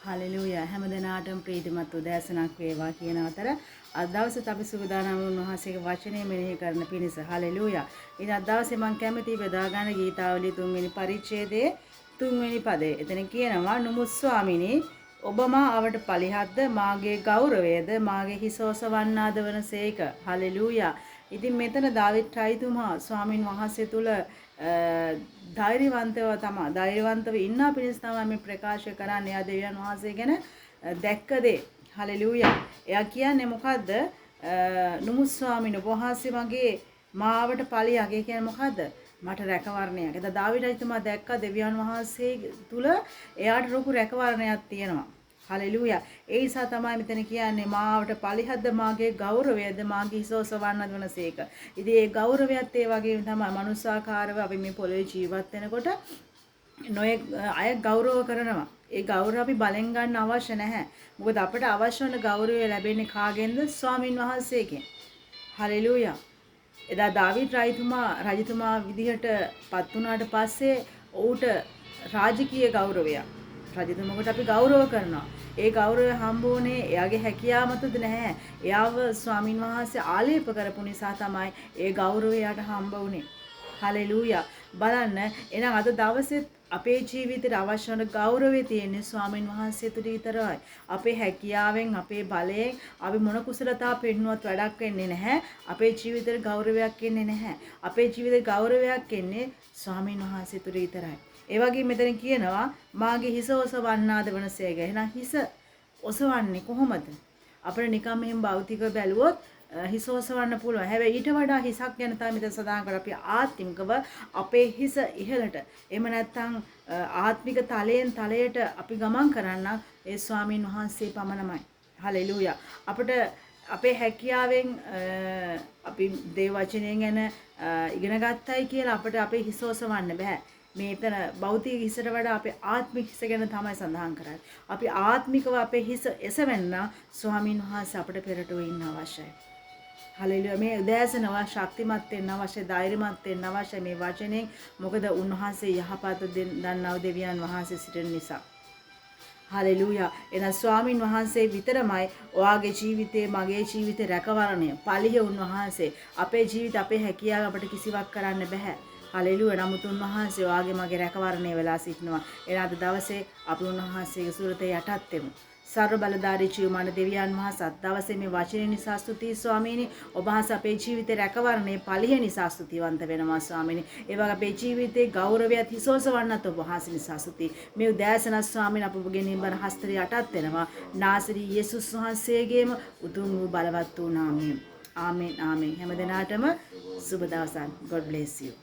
Hallelujah. හැම දිනාටම ප්‍රීතිමත් උදෑසනක් වේවා කියන අතර අද දවසේත් අපි සූදානම් උන්වහන්සේගේ වචනය මෙනෙහි කරන පිණිස. හලෙලූයා. ඉතින් අද දවසේ මම කැමතියි බෙදා ගන්න ගීතාවලිය තුන්වෙනි පරිච්ඡේදයේ තුන්වෙනි පදය. එතන කියනවා, නුමුත් ස්වාමිනී, ඔබ මා අවට පලිහත්ද, මාගේ ගෞරවයද, මාගේ හිස ඔසවන්නාද වනසේක. හලෙලූයා. ඉතින් මෙතන දාවිත් රජතුමා ස්වාමින් වහන්සේ තුල ධෛර්යවන්තව තමා ධෛර්යවන්තව ඉන්නා පිණිස තමයි මේ ප්‍රකාශ කරන්නේ. එයා දෙවියන් වහන්සේ ගැන දැක්ක දේ. හලෙලූයා. එයා කියන්නේ මොකද්ද? නුමුත් ස්වාමීන් වහන්සේ මගේ මාවට පලියක්. ඒ කියන්නේ මොකද්ද? මට රැකවරණයක්. එදා දාවිද රජතුමා දැක්ක දෙවියන් වහන්සේ තුල එයාට ලොකු රැකවරණයක් තියෙනවා. හලෙලූයා. ඒ නිසා තමයි මෙතන කියන්නේ, මාවට පලිහද්ද, මාගේ ගෞරවයද, මාගේ හිස ඔසවන්නද වනසේක. ඉතින් ඒ ගෞරවයත් ඒ වගේම තමයි. මනුස්සාකාරව අපි මේ පොළොවේ ජීවත් වෙනකොට නොයෙක් අය ගෞරව කරනවා. ඒ ගෞරව අපි බලෙන් ගන්න අවශ්‍ය නැහැ. මොකද අපට අවශ්‍ය වන ගෞරවය ලැබෙන්නේ කාගෙන්ද? ස්වාමින් වහන්සේගෙන්. හලෙලූයා. එදා දාවිද් රජතුමා රජතුමා විදිහට පත් වුණාට පස්සේ ඔහුට රාජකීය ගෞරවයක්. රජතුමකට අපි ගෞරව කරනවා. ඒ ගෞරවය හම්බ වුණේ එයාගේ හැකියාව මතද නැහැ. එයාව ස්වාමින් වහන්සේ ආලේප කරපු නිසා තමයි ඒ ගෞරවය එයාට හම්බ වුණේ. හලෙලූයා. බලන්න, එහෙනම් අද දවසෙත් අපේ ජීවිතේට අවශ්‍ය වන ගෞරවය තියෙන්නේ ස්වාමින් වහන්සේ තුළ විතරයි. අපේ හැකියාවෙන්, අපේ බලයෙන් අපි මොන කුසලතා පෙන්නුවත් වැඩක් වෙන්නේ නැහැ. අපේ ජීවිතේට ගෞරවයක් එන්නේ නැහැ. අපේ ජීවිතේ ගෞරවයක් එන්නේ ස්වාමින් වහන්සේ තුළ විතරයි. ඒ වගේම මෙතන කියනවා, මාගේ හිස ඔසවන්නාද වනසේක. එහෙනම් හිස ඔසවන්නේ කොහොමද? අපිට නිකන් මෙහෙම භෞතිකව බැලුවොත් හිස ඔසවන්න පුළුවන්. හැබැයි ඊට වඩා හිසක් ගැන තමයි මෙතන සඳහන් කරන්නේ. අපි ආත්මිකව අපේ හිස ඉහළට, එහෙම නැත්නම් ආත්මික තලයෙන් තලයට අපි ගමන් කරන්න ඒ ස්වාමින් වහන්සේ පමණමයි. හලෙලූයා. අපිට අපේ හැකියාවෙන් අපි දේව වචනය ගැන ඉගෙන ගත්තයි කියලා අපිට අපේ හිස ඔසවන්න බෑ. මේ එතන භෞතික හිසට වඩා අපේ ආත්මික හිස ගැන තමයි සඳහන් කරන්නේ. අපි ආත්මිකව අපේ හිස එසවෙන්න ස්වාමින් වහන්සේ අපිට පෙරටුව ඉන්න අවශ්‍යයි. හලෙලුයා. මේ උදෑසන ශක්තිමත් වෙන්න අවශ්‍යයි, ධෛර්යමත් වෙන්න අවශ්‍යයි මේ වචනයෙන්. මොකද උන්වහන්සේ යහපත දන්නා දෙවියන් වහන්සේ සිටින නිසා. හලෙලූයා. එහෙනම් ස්වාමින් වහන්සේ විතරමයි ඔයාගේ ජීවිතේ, මගේ ජීවිතේ රැකවරණය. පලිහ උන්වහන්සේ. අපේ ජීවිත, අපේ හැකියාව අපට කිසිවක් කරන්න බෑ. හලෙලූයා. නමුත් උන්වහන්සේ ඔයාගේ මගේ රැකවරණය වෙලා සිටිනවා. එහෙනම් අද දවසේ අපි උන්වහන්සේගේ සුරතේ යටත් වෙමු. සර්ව බලධාරී ජීවමාන දෙවියන් වහන්සේ, අද දවසේ මේ වචනේ නිසා ස්තුතියි ස්වාමීනි. ඔබ වහන්සේ අපේ ජීවිතේ රැකවරණේ පලිහ නිසා ස්තුතිවන්ත වෙනවා ස්වාමීනි. ඒ වගේ අපේ ජීවිතේ ගෞරවයත් හිස ඔසවන්නත් ඔබ වහන්සේ නිසා ස්තුතියි. මේ උදෑසන ස්වාමීනි, අප ඔබගේ නිබර හස්තේ යටත් වෙනවා. නාසරී යේසුස් වහන්සේගේම උතුම් වූ බලවත් වූ නාමයෙන්. ආමෙන්, ආමෙන්. හැම දිනාටම සුබ දවසක්. God bless you.